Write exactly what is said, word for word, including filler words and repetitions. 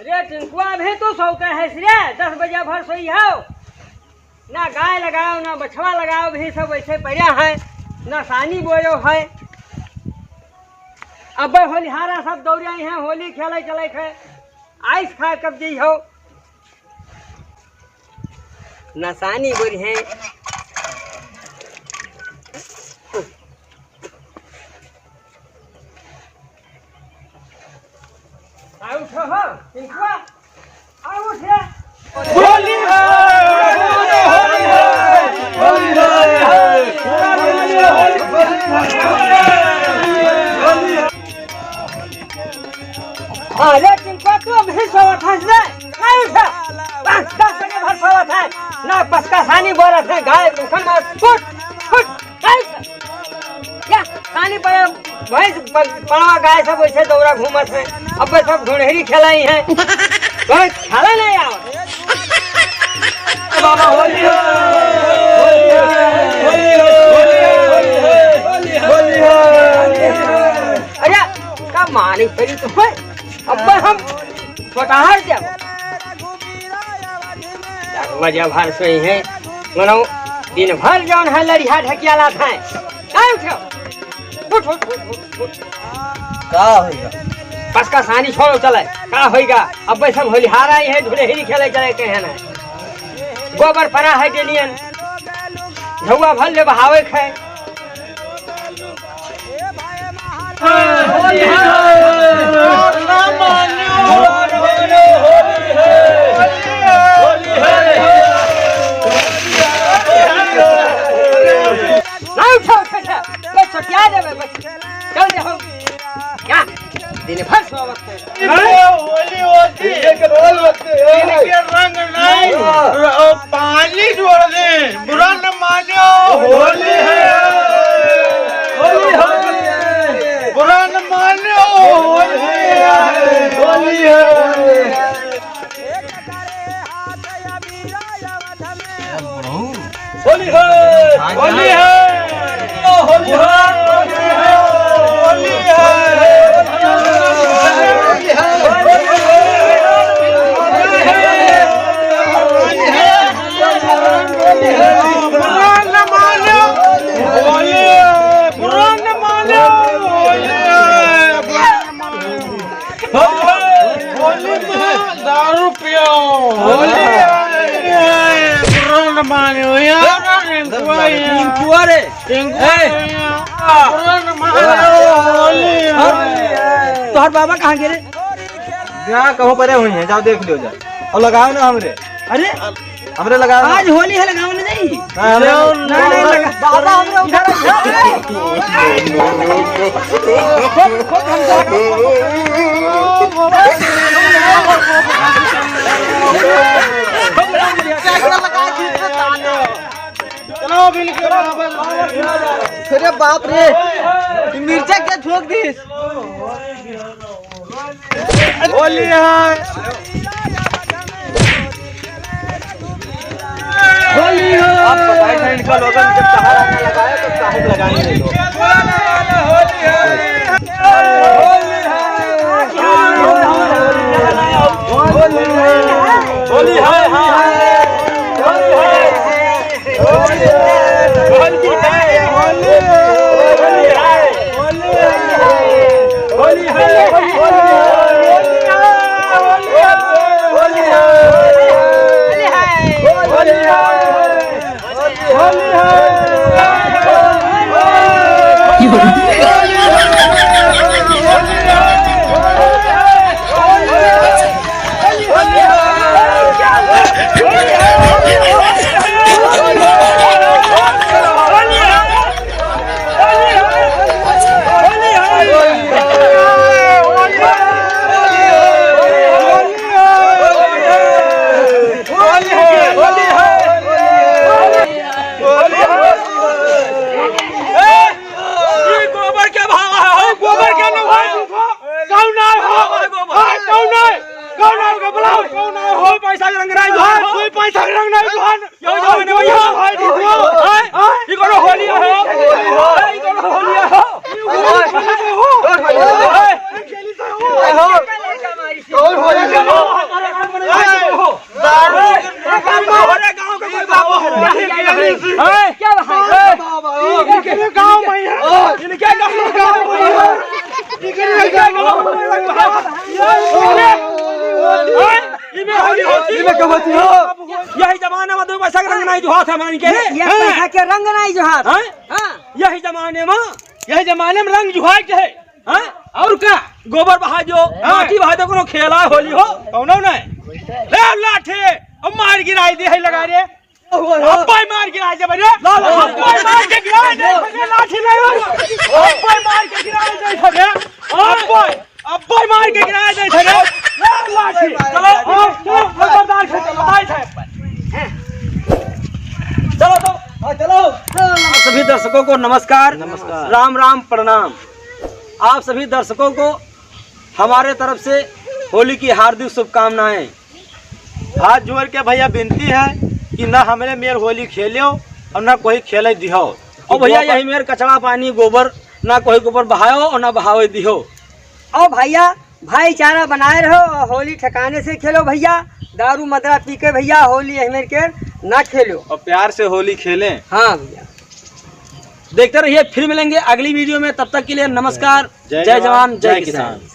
ए टिंकुआ, अभी तू सौते है रे, दस बजे भर सोई हो। ना गाय लगाओ, ना बछवा लगाओ, भी सब वैसे पड़्या है, ना सानी बोयो है। अब होलिहारा सब दौड़े आई हैं, होली खेले चले थे, आइस खा कब जई हो। ना सानी बोरी है। आ उठो हो, टिंकुआ, आ उठ रे। होली है, होली है, होली है, होली है। अरे टिंकुआ, तू अभी सोवत हस रे, नहीं उठा। पाँच दस बजे भर सोवत है, ना पक्का सानी बोलत है, गाय भूखन मार, उठ, उठ। या, पानी पड़े, भैंस प-, पड़वा गाय सब वैसे दौरा घूमत है। अब बस सब ढोढ़ेरी खेलाई है। कोई खेला नहीं आओ। बाबा होली हो, होली हो, होली हो, होली हो, होली हो, होली हो। अरे, का मानी पड़ी तो है। अब हम छोटा हार जाओ। मजा भर सोई है। मनो दिन भर जौन है लड़िया ढकिया लात है। का उठो? उठ, उठ, उठ, उठ, उठ। का होइगा? बस का सानी छोड़ो चले। का होइगा? अब सब होलिहार आई है, ढुलहिरी खेले चले के है ना। गोबर पड़ा है डेलियन। झौआ भर ले बहावे खे। नहीं उठा, उठा, उठा। बस छोटिया दे, बस। चल दे हम। क्या? दिन भर सोवत है। अरे, होली होती। एक रोल होते हैं। इनके रंग नहीं। हाँ। र-, पानी छोड़ दे। बुरा न मानो। होली है। होली, होली है। बुरा न मानो। होली है। होली है। होली है, होली है, होली है, होली है, होली है। बुरा न मानो, होली है, बुरा न मानो, होली है, बुरा न मानो। होली में दारू पियो। होली है। बुरा न मानो यार, टिंकुआ यार। टिंकुआ रे। टिंकुआ ए। यार। बुरा न मानो, होली है। तोहर बाबा कहाँ गे रे? जा, कहूँ परे हुई है, जाओ देख लियो जा। और लगाओ ना हमरे। अरे, हमरे लगा दो। आज होली है, लगाओ ना जाई। हाँ, हमरे ना, ना, ना, लगा। बाबा, हमरे उधर है। चलो, मिल के बराबर। अरे बाप रे, ये मिर्चा क्या झोंक दी? होली है। होली है। आप बताइए ना, इनका लोगन जब सहारा ना लगाए तो साहब लगाएंगे लोग। होली है। होली है। का बात हो? यही जमाने में दो पैसा के रंग नाहीं जुहात है हमनी के। ये, ये हाँ। पैसा के रंग नाहीं जुहात। हाँ? हाँ। यही जमाने में। यही जमाने में रंग जुहात है। हाँ? और का? गोबर बहा जो, हाँ। लाठी बहा जो, कोनो खेला होली हो। कौनो नहीं। ले लाठी, अब मार गिराई दे है लगा रे। अब्बे मार गिराई दे बने। ला, ला, ला। अब्बे मार के गिराई दे बने, लाठी ले लो। अब्बे मार के गिराई दे बने। अब्बे, अब्बे मार के गिराई दे बने। ला लाठी। चलो, हाँ, चलो, खबरदार से चलो, भाई साहब। चलो तो। हाँ, चलो। आप सभी दर्शकों को नमस्कार। नमस्कार। राम राम, प्रणाम। आप सभी दर्शकों को हमारे तरफ से होली की हार्दिक शुभकामनाएं। हाथ जोड़ के भैया विनती है कि ना हमरे मेर होली खेल्यो और ना कोई खेले दिहो। और भैया, यही मेर कचड़ा पानी गोबर ना कोई के ऊपर बहायो और ना बहावे दिहो। और भैया, भाईचारा बनाए रहो और होली ठिकाने से खेलो भैया, दारू मदरा पी के भैया होली यही मेर के ना खेलो। और प्यार से होली खेलें। हाँ भैया। देखते रहिए, फिर मिलेंगे अगली वीडियो में। तब तक के लिए नमस्कार। जय जय जवान, जवान, जय जय किसान। किसान।